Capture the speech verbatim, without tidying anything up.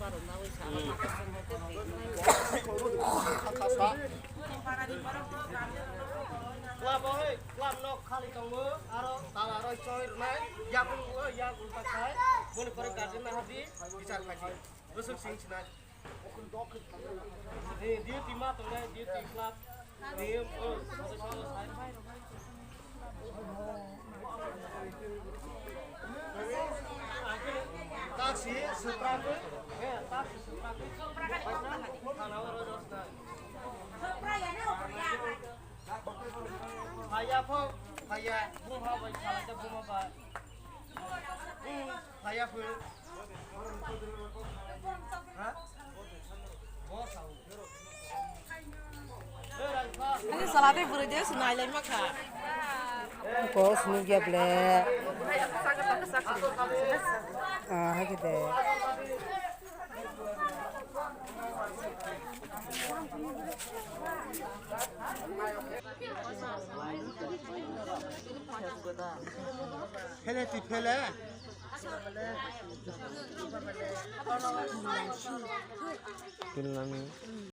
Club oi, club nok khali tongo, aro tala roi choi rwnai, yakung o, yakung ta khai, boni pore guardian na hadi, bichar khai. Bwswk sing sinai. Di, di tima tongnai, di ti club. Di, oh, sasa sasa sai. Taksi, seprangkut. Eh, taksi, seprangkut. Khana oro dos na. Phaya pho, phaya. Buma bai, khala ke buma bai. Phaya pho. Ani salate bwrwi de swnai lai ma kha. Ko swnwi ya ble. Ah, hai khe de. Phele ti phele. Pinlami.